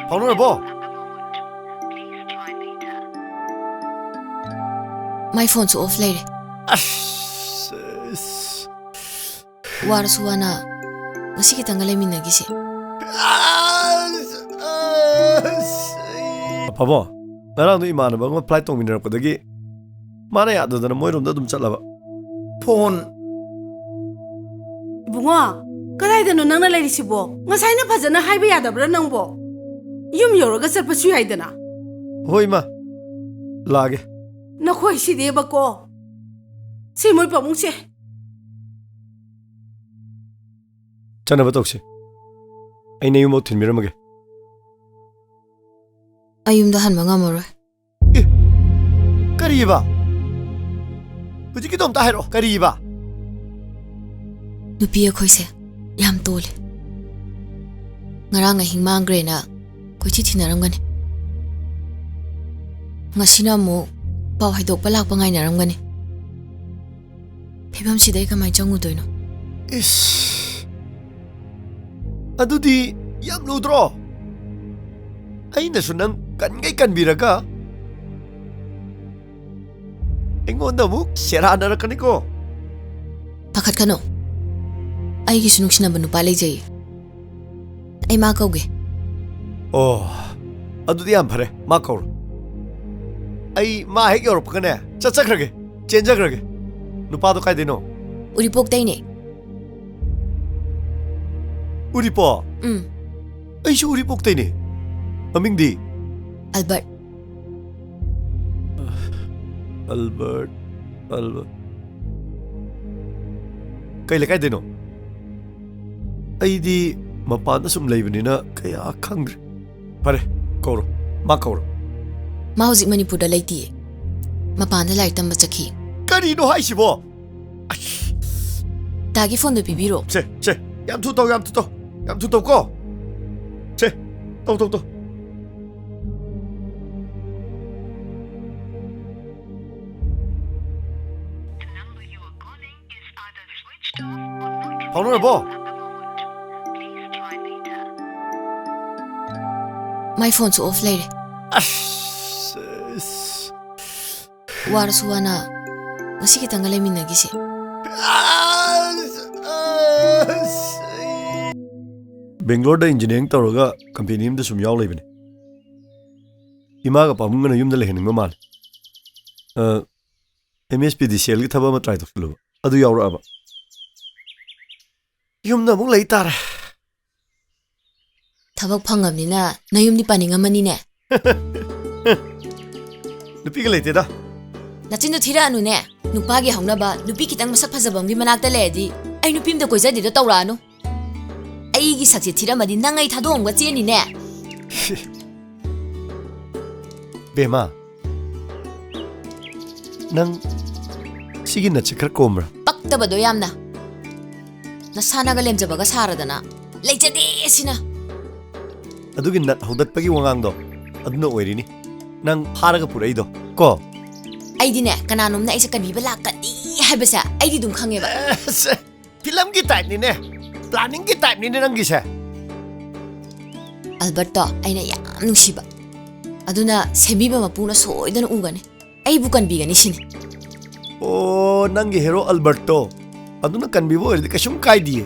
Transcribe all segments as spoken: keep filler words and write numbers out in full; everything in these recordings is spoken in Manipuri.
ꯐꯥꯎꯅꯔꯕꯣ? ꯃꯥꯏ ꯐꯣꯟꯁꯨ ꯑꯣꯐ ꯂꯩꯔꯦ꯫ ꯑꯁ, ꯑꯁ꯫ ꯋꯥꯔꯁꯨ ꯋꯥꯅ ꯉꯁꯤ ꯈꯤꯇꯪꯒ ꯂꯩꯃꯤꯟꯅꯈꯤꯁꯦ꯫ ꯑꯁ, ꯑꯁ, ꯑꯩ ꯄꯥꯕꯣ, ꯉꯔꯥꯡꯗꯣ ꯏꯃꯥꯟꯅꯕ ꯑꯃꯒ ꯐ꯭ꯂꯥꯏꯠ ꯇꯣꯡꯃꯤꯟꯅꯔꯛꯄꯗꯒꯤ ꯃꯥꯅ ꯌꯥꯗꯗꯅ ꯃꯣꯏꯔꯣꯝꯗ ꯑꯗꯨꯝ ꯆꯠꯂꯕ꯫ ꯐꯣꯟ꯫ ꯏꯕꯨꯡꯉꯣ, ꯀꯗꯥꯏꯗꯅꯣ ꯅꯪꯅ ꯂꯩꯔꯤꯁꯤꯕꯣ? ꯉꯁꯥꯏꯅ ꯐꯖꯅ ꯍꯥꯏꯕ ꯌꯥꯗꯕ꯭ꯔꯥ ꯅꯪꯕꯣ? ꯌꯨꯝ ꯌꯧꯔꯒ ꯆꯠꯄꯁꯨ ꯌꯥꯏꯗꯅ꯫ ꯍꯣꯏ, ꯏꯃꯥ꯫ ꯂꯥꯛꯑꯒꯦ꯫ ꯅꯈꯣꯏ ꯁꯤꯗꯤꯕꯀꯣ꯫ ꯁꯤ ꯃꯣꯏ ꯄꯥꯕꯨꯡꯁꯦ꯫ ꯆꯠꯅꯕ ꯇꯧꯁꯤ꯫ ꯑꯩ ꯅꯌꯨꯝꯐꯥꯎ ꯊꯤꯟꯕꯤꯔꯝꯃꯒꯦ꯫ ꯑꯩ ꯌꯨꯝꯗ ꯍꯟꯕ ꯉꯝꯃꯔꯣꯏ꯫ ꯑꯦ, ꯀꯔꯤꯕ? ꯍꯧꯖꯤꯛꯀꯤꯗꯣ ꯑꯝꯇ ꯍꯥꯏꯔꯛꯑꯣ, ꯀꯔꯤꯕ? ꯅꯨꯄꯤ ꯑꯩꯈꯣꯏꯁꯦ ꯌꯥꯝ ꯇꯣꯜꯂꯦ꯫ ꯉꯔꯥꯡ ꯑꯍꯤꯡ ꯃꯥꯡꯈ꯭ꯔꯦꯅ ꯀꯣꯏꯊꯤ ꯊꯤꯅꯔꯝꯒꯅꯤ꯫ ꯉꯁꯤꯅ ꯑꯃꯨꯛ ꯄꯥꯎ ꯍꯥꯏꯗꯣꯛꯄ ꯂꯥꯛꯄ ꯉꯥꯏꯅꯔꯝꯒꯅꯤ꯫ ꯐꯤꯕꯝꯁꯤꯗ ꯑꯩ ꯀꯃꯥꯏꯅ ꯆꯪꯉꯨꯗꯣꯏꯅꯣ? ꯏꯁ, ꯑꯗꯨꯗꯤ ꯌꯥꯝ ꯂꯨꯗ꯭ꯔꯣ? ꯑꯩꯅꯁꯨ ꯅꯪ ꯀꯟꯒꯩ ꯀꯟꯕꯤꯔꯒ ꯑꯩꯉꯣꯟꯗ ꯑꯃꯨꯛ ꯁꯦꯔꯥꯟꯅꯔꯛꯀꯅꯤꯀꯣ꯫ ꯄꯥꯈꯠꯀꯅꯨ, ꯑꯩꯒꯤꯁꯨ ꯅꯨꯡꯁꯤꯅꯕ ꯅꯨꯄꯥ ꯂꯩꯖꯩꯌꯦ꯫ ꯑꯩ ꯃꯥ ꯀꯧꯒꯦ꯫ ꯑꯣ, ꯑꯗꯨꯗꯤ ꯌꯥꯝ ꯐꯔꯦ, ꯃꯥ ꯀꯧꯔꯣ꯫ ꯑꯩ ꯃꯥ ꯍꯦꯛ ꯌꯧꯔꯛꯄꯒꯅꯦ, ꯆꯠꯆꯈ꯭ꯔꯒꯦ, ꯆꯦꯟꯖꯈ꯭ꯔꯒꯦ꯫ ꯅꯨꯄꯥꯗꯣ ꯀꯥꯏꯗꯩꯅꯣ? ꯎꯔꯤꯄꯣꯛꯇꯩꯅꯦ꯫ ꯎꯔꯤꯄꯣꯛ? ꯎꯝ꯫ ꯑꯩꯁꯨ ꯎꯔꯤꯄꯣꯛꯇꯩꯅꯦ꯫ ꯃꯃꯤꯡꯗꯤ? ꯑꯜꯕꯔꯠ꯫ Albert, Albert. ꯀꯩ ꯂꯩꯀꯥꯏꯗꯩꯅꯣ? ꯑꯩꯗꯤ ꯃꯄꯥꯟꯗ ꯁꯨꯝ ꯂꯩꯕꯅꯤꯅ ꯀꯌꯥ ꯈꯪꯗ꯭ꯔꯦ꯫ ꯐꯔꯦ, ꯀꯧꯔꯣ꯫ ꯃꯥ ꯀꯧꯔꯣ꯫ ꯃꯥ ꯍꯧꯖꯤꯛ ꯃꯅꯤꯄꯨꯔꯗ ꯂꯩꯇꯤꯌꯦ꯫ ꯃꯄꯥꯟꯗ ꯂꯥꯏꯔꯤꯛ ꯇꯝꯕ ꯆꯠꯈꯤ꯫ ꯀꯔꯤꯅꯣ ꯍꯥꯏꯁꯤꯕꯣ? ꯗꯥꯒꯤ ꯐꯣꯟꯗꯣ ꯄꯤꯕꯤꯔꯣ꯫ ꯁꯦ, ꯁꯦ, ꯌꯥꯝ ꯊꯨ ꯇꯧ, ꯌꯥꯝ ꯊꯨ ꯇꯧ, ꯌꯥꯝ ꯊꯨ ꯇꯧ ꯀꯣ꯫ ꯁꯦ, ꯇꯧ, ꯇꯧ, ꯇꯧ꯫ ꯐꯥꯎꯅꯔꯕꯣ? My phoneꯁꯨ off ꯂꯩꯔꯦ꯫ ꯑꯁ, ꯑꯁ, ꯋꯥꯔꯁꯨ ꯋꯥꯅ ꯉꯁꯤ ꯈꯤꯇꯪꯒ ꯂꯩꯃꯤꯟꯅꯈꯤꯁꯦ꯫ ꯑꯁ, ꯑꯁ, ꯑꯩ ꯕꯦꯡꯒ꯭ꯂꯣꯔꯗ engineering ꯇꯧꯔꯒ company ꯑꯃꯗ ꯁꯨꯝ ꯌꯥꯎ ꯂꯩꯕꯅꯦ꯫ ꯏꯃꯥꯒ ꯄꯥꯕꯨꯡꯒꯅ ꯌꯨꯝꯗ ꯂꯩꯍꯟꯅꯤꯡꯕ ꯃꯥꯜꯂꯦ꯫ ꯑ, MSPDCLꯒꯤ ꯊꯕꯛ ꯑꯃ try ꯇꯧꯁꯜꯂꯨꯕ꯫ ꯑꯗꯨ ꯌꯥꯎꯔꯛꯑꯕ꯫ ꯌꯨꯝꯗ ꯑꯃꯨꯛ ꯂꯩ ꯇꯥꯔꯦ꯫ ꯊꯕꯛ ꯐꯪꯉꯕꯅꯤꯅ ꯅꯌꯨꯝꯗꯤ ꯄꯥꯅꯤꯡꯉꯝꯃꯅꯤꯅꯦ꯫ ꯅꯨꯄꯤꯒ ꯂꯩꯇꯦꯗ꯫ ꯅꯆꯤꯟꯗꯣ ꯊꯤꯔꯛꯑꯅꯨꯅꯦ꯫ ꯅꯨꯄꯥꯒꯤ ꯍꯧꯅꯕ ꯅꯨꯄꯤ ꯈꯤꯇꯪ ꯃꯁꯛ ꯐꯖꯕ ꯑꯃꯒꯤ ꯃꯅꯥꯛꯇ ꯂꯩꯔꯗꯤ ꯑꯩ ꯅꯨꯄꯤ ꯑꯝꯗ ꯀꯣꯏꯖꯗꯦꯗꯣ ꯇꯧꯔꯛꯑꯅꯨ꯫ ꯑꯩꯒꯤ ꯁꯛꯁꯦ ꯊꯤꯔꯝꯃꯗꯤ ꯅꯪ ꯑꯩ ꯊꯥꯗꯣꯛꯑꯝꯒ ꯆꯦꯟꯅꯤꯅꯦ꯫ ꯕꯦꯃꯥ, ꯅꯪ ꯁꯤꯒꯤ ꯅꯠꯁꯦ ꯈꯔ ꯀꯣꯝꯕ꯭ꯔꯥ? ꯄꯛꯇꯕꯗꯣ ꯌꯥꯝꯅ꯫ ꯅꯁꯥꯅꯒ ꯂꯦꯝꯖꯕꯒ ꯁꯥꯔꯗꯅ ꯂꯩꯖꯗꯦ ꯁꯤꯅ꯫ ꯑꯗꯨꯒꯤ ꯅꯠ ꯍꯧꯗꯠꯄꯒꯤ ꯋꯥꯉꯥꯡꯗꯣ ꯑꯗꯨꯅ ꯑꯣꯏꯔꯤꯅꯤ ꯅꯪ ꯐꯥꯔꯒ ꯄꯨꯔꯛꯏꯗꯣ ꯀꯣ꯫ ꯑꯩꯗꯤꯅꯦ, ꯀꯅꯥꯅꯣꯝꯅ ꯑꯩꯁꯦ ꯀꯟꯕꯤꯕ ꯂꯥꯛꯀꯅꯤ ꯍꯥꯏꯕꯁꯦ ꯑꯩꯗꯤ ꯑꯗꯨꯝ ꯈꯪꯉꯦꯕ꯫ ꯑꯁ, ꯐꯤꯂꯝꯒꯤ typeꯅꯤꯅꯦ, planningꯒꯤ typeꯅꯤꯅꯦ ꯅꯪꯒꯤꯁꯦ꯫ ꯑꯜꯕꯔꯠꯇꯣ ꯑꯩꯅ ꯌꯥꯝ ꯅꯨꯡꯁꯤꯕ, ꯑꯗꯨꯅ ꯁꯦꯝꯕꯤꯕ ꯃꯄꯨꯅ ꯁꯣꯏꯗꯅ ꯎꯒꯅꯤ, ꯑꯩꯕꯨ ꯀꯟꯕꯤꯒꯅꯤ ꯁꯤꯅꯤ꯫ ꯑꯣ, ꯅꯪꯒꯤ hero ꯑꯜꯕꯔꯠꯇꯣ ꯑꯗꯨꯅ ꯀꯟꯕꯤꯕ ꯑꯣꯏꯔꯗꯤ ꯀꯩꯁꯨꯝ ꯀꯥꯏꯗꯤꯌꯦ꯫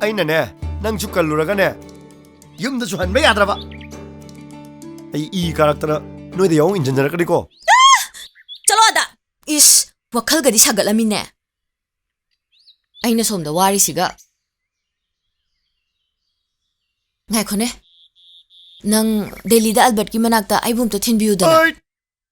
ꯑꯩꯅꯅꯦ, ꯅꯪꯁꯨ ꯀꯜꯂꯨꯔꯒꯅꯦ, ꯌꯨꯝꯗꯁꯨ ꯍꯟꯕ ꯌꯥꯗ꯭ꯔꯕ꯫ ꯑꯩ ꯏ ꯀꯥꯔꯛꯇꯅ ꯅꯣꯏꯗ ꯌꯥꯎ ꯏꯟꯁꯤꯟꯖꯔꯛꯀꯅꯤꯀꯣ꯫ ꯆꯠꯂꯣ ꯑꯗ! ꯏꯁ, ꯋꯥꯈꯜꯒꯗꯤ ꯁꯥꯒꯠꯂꯝꯃꯤꯅꯦ꯫ ꯑꯩꯅ ꯁꯣꯝꯗ ꯋꯥꯔꯤꯁꯤꯒ꯫ ꯉꯥꯏꯈꯣꯅꯦ, ꯅꯪ ꯗꯦꯜꯂꯤꯗ ꯑꯜꯕꯔꯠꯀꯤ ꯃꯅꯥꯛꯇ ꯑꯩꯕꯨ ꯑꯝꯇ ꯊꯤꯟꯕꯤꯌꯨꯗꯅ꯫ ꯑꯩ,